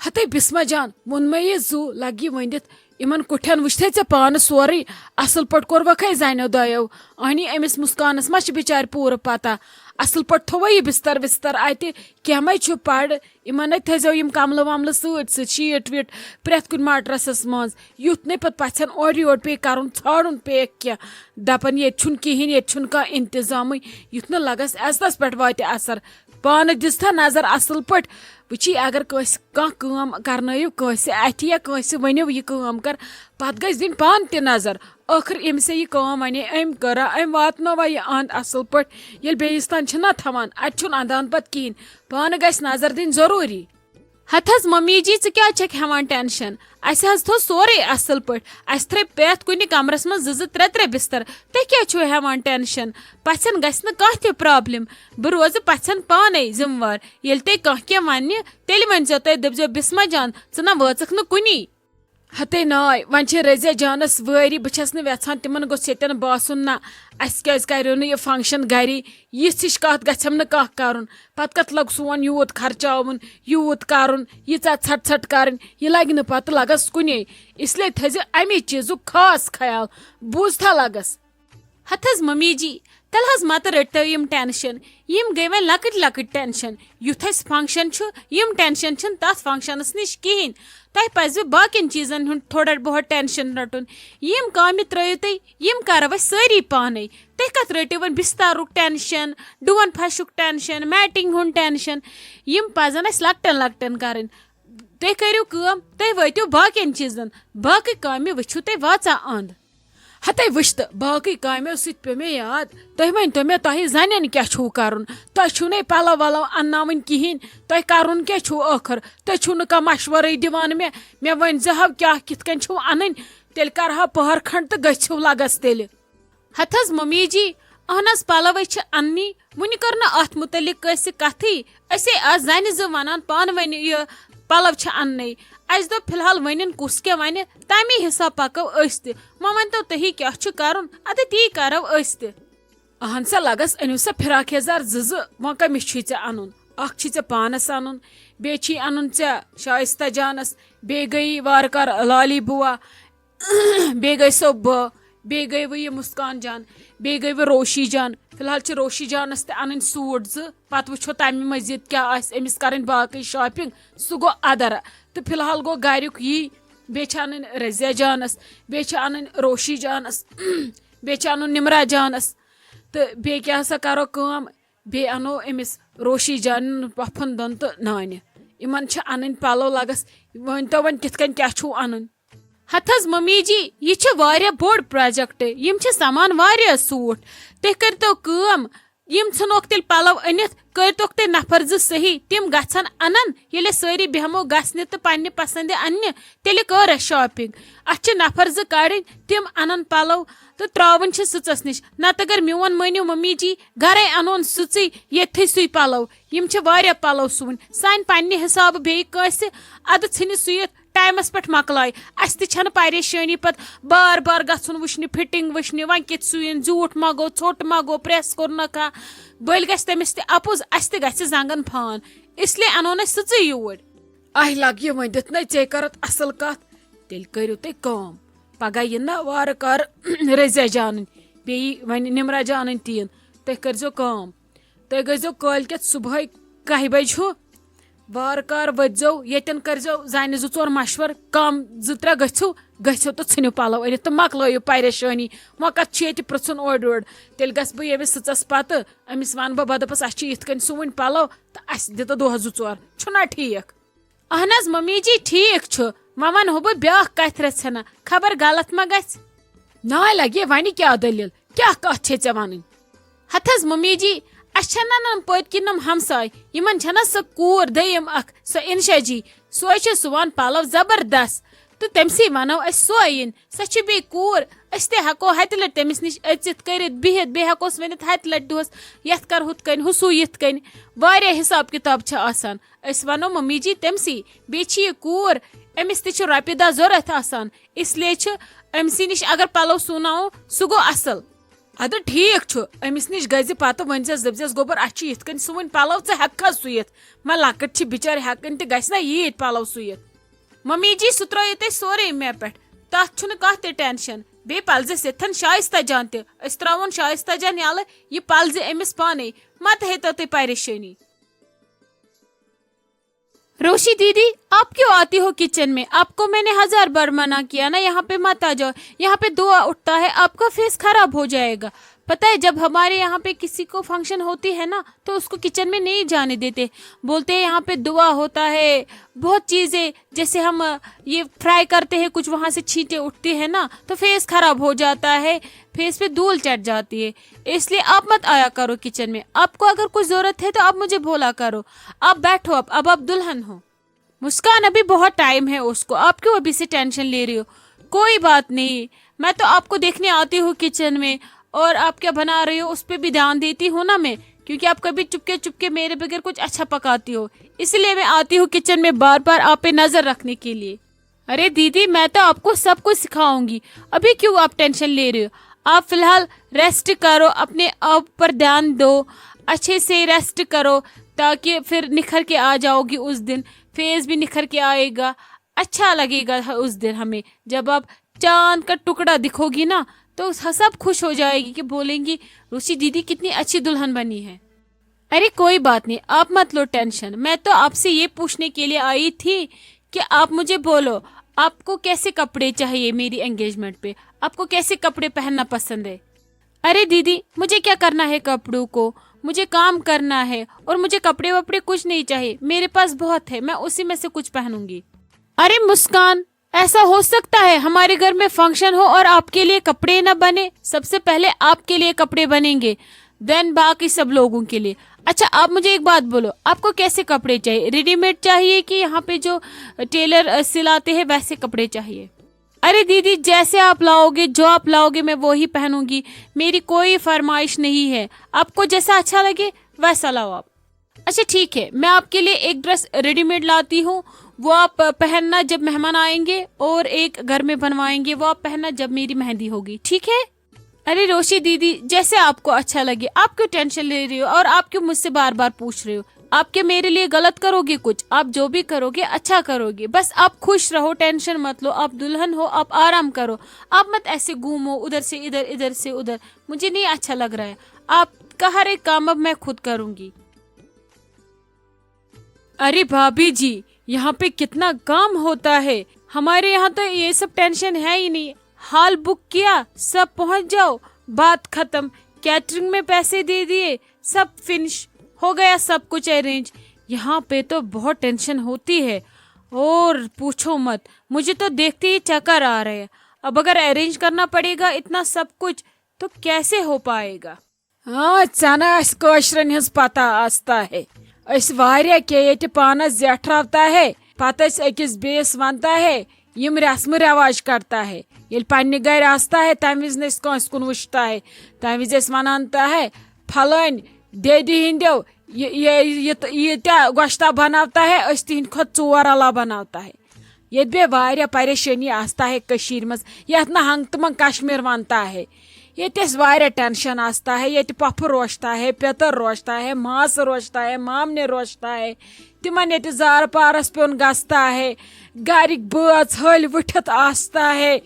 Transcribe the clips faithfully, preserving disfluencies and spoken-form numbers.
ہتے بسمہ جان، ووٚنمے یہِ زُو لگہِ ؤنِتھ۔ یِمن کُٹھٮ۪ن وٕچھتھے ژےٚ پانہٕ سورُے۔ اصل پٲٹھۍ کوٚروکھے زنیو دۄیو۔ اہنی أمِس مسکانس ما چھِ بچارِ پوٗرٕ پتہ؟ اصل پٲٹھۍ تھووے یہِ بستر وستر اتہِ۔ کینٛہہ مے چھُ پڑ۔ یِمن نے تھٲیزیو یِم کملہٕ وملہٕ سۭتۍ سۭتۍ، شیٖٹ ویٖٹ پرٛٮ۪تھ کُنہِ ماٹرسس منٛز، یُتھ نہٕ پتہٕ پژھٮ۪ن اورٕ یورٕ پیٚیہِ کرُن ژھانڈُن پیٚیَکھ کینٛہہ۔ دپن ییٚتہِ چھُنہٕ کِہینۍ، ییٚتہِ چھُنہٕ کانٛہہ انتظامٕے، یُتھ نہٕ لگس عزتس پٮ۪ٹھ واتہِ اثر۔ پانہٕ دِژتھا نظر اصل پٲٹھۍ۔ وٕچھی، اگر کٲنٛسہِ کانٛہہ کٲم کرنٲیِو، کٲنٛسہِ اتھِ یا کٲنٛسہِ ؤنِو یہِ کٲم کر، پتہٕ گژھِ دِنۍ پانہٕ تہِ نظر۔ ٲخٕر ییٚمِس ژےٚ یہِ کٲم ونے، أمۍ کٔرا، أمۍ واتنٲوا یہِ اند اصل پٲٹھۍ؟ ییٚلہِ بیٚیِس تام چھِنہ تھاوان، اتہِ چھُنہٕ اندان پتہٕ کِہینۍ۔ پانہٕ گژھِ نظر دِنۍ ضروٗری۔ ہتہٕ حظ ممی جی، ژٕ کیٛازِ چھکھ ہٮ۪وان ٹینشن؟ اسہِ حظ تھوٚو سورُے اصل پٲٹھۍ۔ اسہِ تھٲے پرٛٮ۪تھ کُنہِ کمرس منٛز زٕ زٕ ترٛےٚ ترٛےٚ بستر۔ تُہۍ کیٛازِ چھِو ہٮ۪وان ٹینشن؟ پژھٮ۪ن گژھِ نہٕ کانٛہہ تہِ پرابلم۔ بہٕ روزٕ پژھٮ۪ن پانے ذمہٕ وار۔ ییٚلہِ تُہۍ کانٛہہ کینٛہہ ونہِ، تیٚلہِ ؤنۍزیو تُہۍ، دٔپزیو، "بسمہ جان، ژٕ نہ وٲژٕکھ نہٕ کُنی۔" ہتے ناے، وۄنۍ چھِ رضیہ جانس وٲری، بہٕ چھس نہٕ یژھان تِمن گوٚژھ ییٚتٮ۪ن باسُن، نہ، اسہِ کیٛازِ کریو نہٕ یہِ فنکشن گرے؟ یِژھ ہِش کتھ گژھٮ۪م نہٕ کانٛہہ کرُن۔ پتہٕ کتھ لوٚگ سون یوٗت خرچاوُن، یوٗت کرُن، ییٖژاہ ژھٹ ژھٹ کرٕنۍ، یہِ لگہِ نہٕ پتہٕ لگس کُنے۔ اس لیے تھٲیزِ امے چیٖزُک خاص خیال۔ بوٗزتھا لگس؟ ہتہٕ حظ ممی جی، تیٚلہِ حظ متہٕ رٔٹتو یِم ٹینشن۔ یِم گٔے وۄنۍ لۄکٕٹۍ لۄکٕٹۍ ٹینشن۔ یُتھ اسہِ فنکشن چھُ، یِم ٹینشن چھِنہٕ تتھ فنکشنس نِش کِہینۍ۔ تۄہہِ پزِ باقین چیٖزن ہُنٛد تھوڑا بہت ٹینشن رٹُن۔ یِم کامہِ ترٲیِو تُہۍ، یِم کرو أسۍ سٲری پانے۔ تُہۍ کتھ رٔٹِو وۄنۍ بسترُک ٹینشن، ڈُون پھشُک ٹینشن، میٹنگ ہُنٛد ٹینشن؟ یِم پزن اسہِ لۄکٹٮ۪ن لۄکٹٮ۪ن کرٕنۍ۔ تُہۍ کٔرِو کٲم، تُہۍ وٲتِو باقین چیٖزن، باقٕے کامہِ وٕچھِو تُہۍ واژا اند۔ ہتے وٕچھ تہٕ، باقٕے کامیو سۭتۍ پیوٚو مےٚ یاد۔ تُہۍ ؤنۍتو مےٚ، تۄہہِ زنٮ۪ن کیٛاہ چھُو کرُن؟ تۄہہِ چھُو نَے پلو ولو انناوٕنۍ کِہیٖنۍ۔ تۄہہِ کرُن کیٛاہ چھُو ٲخٕر؟ تُہۍ چھُو نہٕ کانٛہہ مشورٕے دِوان مےٚ۔ مےٚ ؤنۍ زِ ہو، کیٛاہ کِتھ کٔنۍ چھُو انٕنۍ؟ تیٚلہِ کرٕ ہا پٔہر کھنٛڈ تہٕ گٔژھِو لگس تیٚلہِ۔ ہتہٕ حظ ممی جی، اہن حظ، پلو ہے چھِ اننی، وُنہِ کٔر نہٕ اتھ متعلق کٲنٛسہِ کتھٕے۔ أسے آز زنہِ زٕ ونان پانہٕ ؤنۍ یہِ پلو چھِ اننٕے۔ اسہِ دوٚپ فی الحال ؤنِن کُس کیٛاہ ونہِ، تمی حساب پکو أسۍ تہِ۔ وۄنۍ ؤنۍتو تُہی کیٛاہ چھُ کرُن، ادٕ تی کرو أسۍ تہِ۔ اہن سا لگس، أنِو سا فراک یزار زٕ زٕ، وۄنۍ کٔمِس چھُے ژےٚ انُن؟ اکھ چھُے ژےٚ پانس انُن، بیٚیہِ چھُے انُن ژےٚ شایستہ جانس، بیٚیہِ گٔیی وارٕ کار لالی بُوا، بیٚیہِ گٔے سۄ بہٕ، بیٚیہِ گٔے وۄنۍ یہِ مسکان جان، بیٚیہِ گٔے وۄنۍ روشی جان۔ فی الحال چھِ روشی جانس تہِ انٕنۍ سوٗٹ زٕ، پتہٕ وٕچھو تمہِ مزید کیٛاہ آسہِ أمِس کرٕنۍ باقٕے شاپنگ، سُہ گوٚو ادر۔ تہٕ فی الحال گوٚو گریُک یی، بیٚیہِ چھِ انٕنۍ رضیہ جانس، بیٚیہِ چھِ انٕنۍ روشی جانس، بیٚیہِ چھِ انُن نمرہ جانس، تہٕ بیٚیہِ کیٛاہ سا کرو کٲم، بیٚیہِ انو أمِس روشی جانن پۄپھن دۄن تہٕ نانہِ۔ یِمن چھِ انٕنۍ پلو لگس۔ ؤنۍ تو وۄنۍ کِتھ کٔنۍ کیٛاہ چھُو انُن؟ ہتہٕ حظ ممی جی، یہِ چھِ واریاہ بوٚڑ پروجیکٹ، یِم چھِ سمان واریاہ سوٗٹ۔ تُہۍ کٔرۍتو کٲم، یِم ژھٕنوکھ تیٚلہِ پلو أنِتھ، کٔرۍتوکھ تُہۍ نفر زٕ صحیح، تِم گژھن انن۔ ییٚلہِ أسۍ سٲری بیٚہمو گژھنہِ تہٕ پننہِ پسندِ اننہِ، تیٚلہِ کٔر اَسہِ شاپنگ۔ اَسہِ چھِ نفر زٕ کڑٕنۍ، تِم انن پلو تہٕ تراوٕنۍ چھِ سٕژس نِش۔ نتہٕ اگر میون مٲنِو ممی جی، گرے انون سٕژٕے، ییٚتھٕے سُے پلو۔ یِم چھِ واریاہ پلو سُوٕنۍ، سانہِ پننہِ حسابہٕ بیٚیہِ کٲنٛسہِ، ادٕ ژھٕنہِ سُوِتھ۔ ٹایمس پٮ۪ٹھ مۄکلایہِ۔ اسہِ تہِ چھنہٕ پریشٲنی پتہٕ بار بار گژھُن وٕچھنہِ، فٹنگ وٕچھنہِ، وۄنۍ کِتھ سُوِن، زیوٗٹھ ما گوٚو، ژھوٚٹ ما گوٚو، پریس کوٚرنکھا، بٔلۍ گژھِ تٔمِس تہِ اپُز، اسہِ تہِ گژھِ زنگن پھان۔ اس لیے انو نہٕ أسۍ سٕژٕے یوٗرۍ۔ آہہِ لگہِ وۄنۍ دِتھ نَے ژے کرتھ اصل کتھ، تیٚلہِ کٔرِو تُہۍ کٲم۔ پگاہ یِن نا وارٕ کارٕ رضیہ جانٕنۍ، بیٚیہِ وۄنۍ نمرہ جانٕنۍ تہِ یِن۔ تُہۍ کٔرۍزیو کٲم، تُہۍ گٔژھۍزیو کٲلۍ کٮ۪تھ صبحٲے کاہہِ بجہِ ہیوٗ وارٕ کارٕ ؤتھۍزیو، ییٚتٮ۪ن کٔرۍزیو زنہِ زٕ ژور مشور، کم زٕ ترٛےٚ گٔژھِو، گٔژھِو تہٕ ژھٕنِو پلو أنِتھ تہٕ مۄکلٲیِو پریشٲنی۔ وۄنۍ کتھ چھِ ییٚتہِ پرژھُن اورٕ یورٕ؟ تیٚلہِ گژھٕ بہٕ ییٚمِس سٕژس پتہٕ، أمِس ونہٕ بہٕ، بہٕ دپس، اسہِ چھِ یِتھ کٔنۍ سُوٕنۍ پلو تہٕ اسہِ دِ تہٕ دۄہ زٕ ژور، چھُنا ٹھیٖک؟ اہن حظ ممی جی، ٹھیٖک چھُ۔ وۄنۍ ونہو بہٕ بیٛاکھ کتھِ رژھِ ہنا، خبر غلط ما گژھِ؟ ناے لگے، ونہِ کیٛاہ دٔلیٖل؟ کیٛاہ کتھ چھے ژےٚ ونٕنۍ؟ ہتہٕ حظ ممی جی، اسہِ چھےٚ نہ نم پٔتۍ کِنۍ نم ہمساے، یِمن چھےٚ نہ سۄ کوٗر دٔیِم اکھ، سۄ انشا جی، سۄے چھےٚ سُوان پلو زبردست۔ تہٕ تٔمسٕے ونو أسۍ سۄے یِنۍ، سۄ چھِ بیٚیہِ کوٗر، أسۍ تہِ ہٮ۪کو ہتہِ لٹہِ تٔمِس نِش أژِتھ کٔرِتھ بِہِتھ، بیٚیہِ ہٮ۪کوس ؤنِتھ ہتہِ لٹہِ دۄہس، یتھ کر ہُتھ کٔنۍ، ہُہ سُو یِتھ کٔنۍ۔ واریاہ حساب کتاب چھِ آسان۔ أسۍ ونو ممی جی تٔمسٕے۔ بیٚیہِ چھِ یہِ کوٗر، أمِس تہِ چھِ رۄپیہِ دہ ضروٗرت آسان، اس لیے چھِ أمسٕے نِش اگر پلو سُوناوو، سُہ گوٚو اصل۔ اَدٕ ٹھیٖک چھُ، أمِس نِش گٔژھۍ زِ پَتہٕ ؤنۍ زٮ۪س، دٔپۍ زٮ۪س، "گوٚبُر، اَسہِ چھِ یِتھ کٔنۍ سُوٕنۍ پَلو، ژٕ ہٮ۪ککھا سُوِتھ؟ مہ لۄکٕٹ چھِ بِچٲرۍ، ہٮ۪کٕنۍ تہِ گژھِ نا ییٖتۍ پَلو سُوِتھ؟" ممی جی، سُہ ترٛٲیِو تُہۍ سورُے مےٚ پٮ۪ٹھ، تَتھ چھُنہٕ کانٛہہ تہِ ٹٮ۪نشَن۔ بیٚیہِ پَلزٮ۪س ییٚتھٮ۪ن شایِستہ جان تہِ، أسۍ ترٛاوون شایِستہ جان یَلہٕ، یہِ پَلزِ أمِس پانَے، مہ تہِ ہیٚتو تُہۍ پریشٲنی۔ روشی دیدی، آپ کیوں آتی ہو کچن میں؟ آپ کو میں نے ہزار بار منع کیا نا، یہاں پہ مت آ جاؤ، یہاں پہ دھواں اٹھتا ہے، آپ کا فیس خراب ہو جائے گا۔ پتہ ہے، جب ہمارے یہاں پہ کسی کو فنکشن ہوتی ہے نا، تو اس کو کچن میں نہیں جانے دیتے، بولتے ہیں یہاں پہ دھواں ہوتا ہے، بہت چیزیں، جیسے ہم یہ فرائی کرتے ہیں کچھ، وہاں سے چھینٹیں اٹھتی ہے نا، تو فیس خراب ہو جاتا ہے، فیس پہ دھول چڑھ جاتی ہے، اس لیے آپ مت آیا کرو کچن میں۔ آپ کو اگر کچھ ضرورت ہے تو آپ مجھے بولا کرو۔ آپ بیٹھو، اب اب آپ دلہن ہو۔ مسکان، ابھی بہت ٹائم ہے اس کو، آپ کیوں ابھی سے ٹینشن لے رہی ہو؟ کوئی بات نہیں، میں تو آپ کو دیکھنے آتی ہوں کچن میں، اور آپ کیا بنا رہی ہو اس پہ بھی دھیان دیتی ہوں نا میں، کیونکہ آپ کبھی چپکے چپکے میرے بغیر کچھ اچھا پکاتی ہو، اسی لیے میں آتی ہوں کچن میں بار بار آپ پہ نظر رکھنے کے لیے۔ ارے دیدی، میں تو آپ کو سب کچھ سکھاؤں گی، ابھی کیوں آپ ٹینشن لے رہی ہو؟ آپ فی الحال ریسٹ کرو، اپنے آپ پر دھیان دو، اچھے سے ریسٹ کرو، تاکہ پھر نکھر کے آ جاؤ گی اس دن، فیس بھی نکھر کے آئے گا، اچھا لگے گا اس دن ہمیں۔ جب آپ چاند کا ٹکڑا دکھو گی نا، تو سب خوش ہو جائے گی کہ بولیں گی، "روشی دیدی کتنی اچھی دلہن بنی ہے۔" ارے کوئی بات نہیں، آپ مت لو ٹینشن، میں تو آپ سے یہ پوچھنے کے لیے آئی تھی کہ آپ مجھے بولو، آپ کو کیسے کپڑے چاہیے میری انگیجمنٹ پہ؟ آپ کو کیسے کپڑے پہننا پسند ہے؟ ارے دیدی، مجھے کیا کرنا ہے کپڑوں کو؟ مجھے کام کرنا ہے اور مجھے کپڑے وپڑے کچھ نہیں چاہیے، میرے پاس بہت ہے، میں اسی میں سے کچھ پہنوں گی۔ ارے مسکان، ایسا ہو سکتا ہے ہمارے گھر میں فنکشن ہو اور آپ کے لیے کپڑے نہ بنے؟ سب سے پہلے آپ کے لیے کپڑے بنیں گے، دین باقی سب لوگوں کے لیے۔ اچھا، آپ مجھے ایک بات بولو، آپ کو کیسے کپڑے چاہیے؟ ریڈی میڈ چاہیے کہ یہاں پہ جو ٹیلر سلاتے ہیں ویسے کپڑے چاہیے؟ ارے دیدی، جیسے آپ لاؤ گے، جو آپ لاؤ گے، میں وہی پہنوں گی، میری کوئی فرمائش نہیں ہے، آپ کو جیسا اچھا لگے ویسا لاؤ آپ۔ اچھا ٹھیک ہے، میں آپ کے لیے ایک ڈریس ریڈی میڈ لاتی ہوں، وہ آپ پہننا جب مہمان آئیں گے، اور ایک گھر میں بنوائیں گے، وہ آپ پہننا جب میری مہندی ہوگی، ٹھیک ہے؟ ارے روشی دیدی، جیسے آپ کو اچھا لگے، آپ کیوں ٹینشن لے رہی ہو اور آپ کیوں مجھ سے بار بار پوچھ رہے ہو؟ آپ کے میرے لیے غلط کرو گے کچھ؟ آپ جو بھی کرو گے اچھا کرو گے، بس آپ خوش رہو، ٹینشن مت لو، آپ دلہن ہو، آپ آرام کرو، آپ مت ایسے گھومو ادھر سے ادھر، ادھر سے ادھر، مجھے نہیں اچھا لگ رہا ہے۔ آپ کا ہر ایک کام اب میں خود کروں گی۔ ارے بھابھی جی، یہاں پہ کتنا کام ہوتا ہے، ہمارے یہاں تو یہ سب ٹینشن ہے ہی نہیں۔ ہال بک کیا، سب پہنچ جاؤ، بات ختم۔ کیٹرنگ میں پیسے دے دیے، سب فنش ہو گیا، سب کچھ ارینج۔ یہاں پہ تو بہت ٹینشن ہوتی ہے، اور پوچھو مت، مجھے تو دیکھتے ہی چکر آ رہے ہیں۔ اب اگر ارینج کرنا پڑے گا اتنا سب کچھ، تو کیسے ہو پائے گا؟ آ، ژےٚ نہ آسہِ کٲشرٮ۪ن ہٕنٛز پتہ آستا ہے۔ أسۍ واریاہ کینٛہہ ییٚتہِ پانس زیٹھراوتا ہے، پتہٕ أسۍ أکِس بیٚیِس ونتا ہے، یِم رسم رواج کرتا ہے۔ ییٚلہِ پننہِ گرِ آستا ہے، تمہِ وِزِ نہٕ أسۍ کٲنٛسہِ کُن وٕچھتا ہے، تمہِ وِزِ أسۍ ونان تا ہے، "پھلٲنۍ دیدِ ہٕنٛدیو، یہِ، یہِ، یہِ، ییٖتیٛاہ گۄشتاب بناوتا ہے، أسۍ تِہنٛدِ کھۄتہٕ ژور علاوٕ بناوتا ہے۔" ییٚتہِ بیٚیہِ واریاہ پریشٲنی آستا ہے کٔشیٖرِ منٛز، یَتھ نہٕ ہنٛگ تہٕ منٛگ کشمیر ونتا ہے۔ ییٚتہِ اَسہِ واریاہ ٹینشن آستا ہے، ییٚتہِ پۄپھٕ روشتا ہے، پیٚتٕر روشتا ہے، ماسہٕ روشتا ہے، مامنہِ روشتا ہے، تِمن ییٚتہِ زارٕ پارس پیوٚن گژھتا ہے، گرِکۍ بٲژ ۂلۍ وٕٹھِتھ آستا ہے۔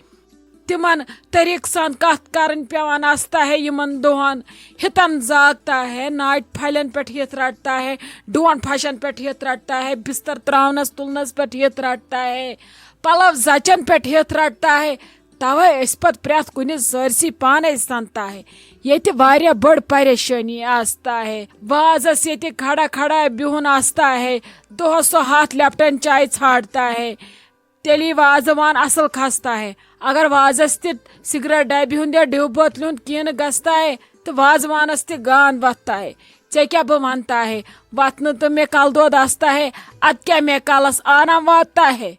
تِمن طریٖقہٕ سان کتھ کرٕنۍ پٮ۪وان آستا ہے یِمن دۄہن۔ ہِتن زاگتا ہے، ناٹہِ پھلٮ۪ن پٮ۪ٹھ ہِتھ رٹتا ہے، ڈوٗن پھشن پٮ۪ٹھ ہِتھ رٹتا ہے، بستر تراونس تُلنس پٮ۪ٹھ ہِتھ رٹتا ہے، پلو زچن پٮ۪ٹھ ہِتھ رٹتا ہے۔ توے أسۍ پتہٕ پرٛٮ۪تھ کُنہِ سٲرسٕے پانے سنتا ہے۔ ییٚتہِ واریاہ بٔڑ پریشٲنی آستا ہے۔ وازس ییٚتہِ کھڑا کھڑا بِہُن آستا ہے، دۄہس سُہ ہتھ لیپٹن چاے ژھانڈتا ہے۔ تیٚلی وازٕ وان اصل کھستا ہے۔ اگر وازس تہِ سگریٹ ڈبہِ ہُنٛد یا ڈیو بوتلہِ ہُنٛد کینہہ گژھتا ہے، تہٕ وازٕ وانس تہِ گان وتھتا ہے۔ ژےٚ کیٛاہ بہٕ ونتا ہے، وتھ نہٕ تہٕ مےٚ کلہٕ دود آستا ہے، ادٕ کیٛاہ مےٚ کلس آرام واتتا ہے؟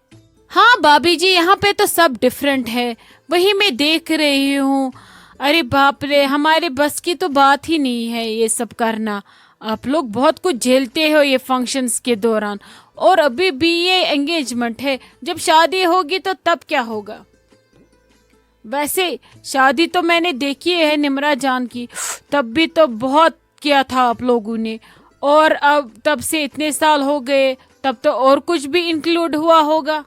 ہاں بھابھی جی، یہاں پہ تو سب ڈفرینٹ ہے، وہی میں دیکھ رہی ہوں۔ ارے باپ رے، ہمارے بس کی تو بات ہی نہیں ہے یہ سب کرنا۔ آپ لوگ بہت کچھ جھیلتے ہو یہ فنکشنز کے دوران، اور ابھی بی اے انگیجمنٹ ہے، جب شادی ہوگی تو تب کیا ہوگا؟ ویسے شادی تو میں نے دیکھی ہے نمرا جان کی، تب بھی تو بہت کیا تھا آپ لوگوں نے، اور اب تب سے اتنے سال ہو گئے، تب تو اور کچھ بھی انکلوڈ ہوا ہوگا۔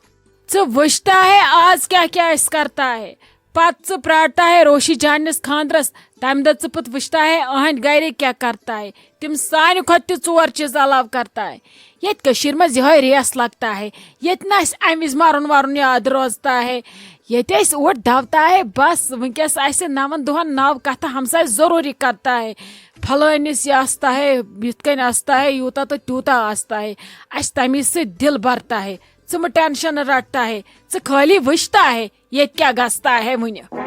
ژٕ وٕچھتا ہے آز کیٛاہ کیٛاہ أسۍ کرتا ہے، پتہٕ ژٕ پرارتا ہے روشی جانس خاندرس، تمہِ دۄہ ژٕ پتہٕ وٕچھتا ہے أہنٛدۍ گرِکۍ کیٛاہ کرتا ہے، تِم سانہِ کھۄتہٕ تہِ ژور چیٖز علاوٕ کرتا ہے۔ ییٚتہِ کٔشیٖرِ منٛز یِہوٚے ریس لگتا ہے، ییٚتہِ نہٕ اَسہِ اَمہِ وِزِ مَرُن وَرُن یاد روزتا ہے، ییٚتہِ أسۍ اوٹ دَوتا ہے، بس وٕنکیٚس اَسہِ نَوَن دۄہَن نَو کَتھٕ ہمساے ضروٗری کرتا ہے، فلٲنِس یہِ آستا ہے، یِتھ کٔنۍ آستا ہے، یوٗتاہ تہٕ تیوٗتاہ آستا ہے، اَسہِ تَمی سۭتۍ دِل بَرتا ہے، ژٕ مہٕ ٹٮ۪نشَن رَٹتا ہے، ژٕ خٲلی وٕچھتا ہے ییٚتہِ کیٛاہ گژھتا ہے وٕنہِ۔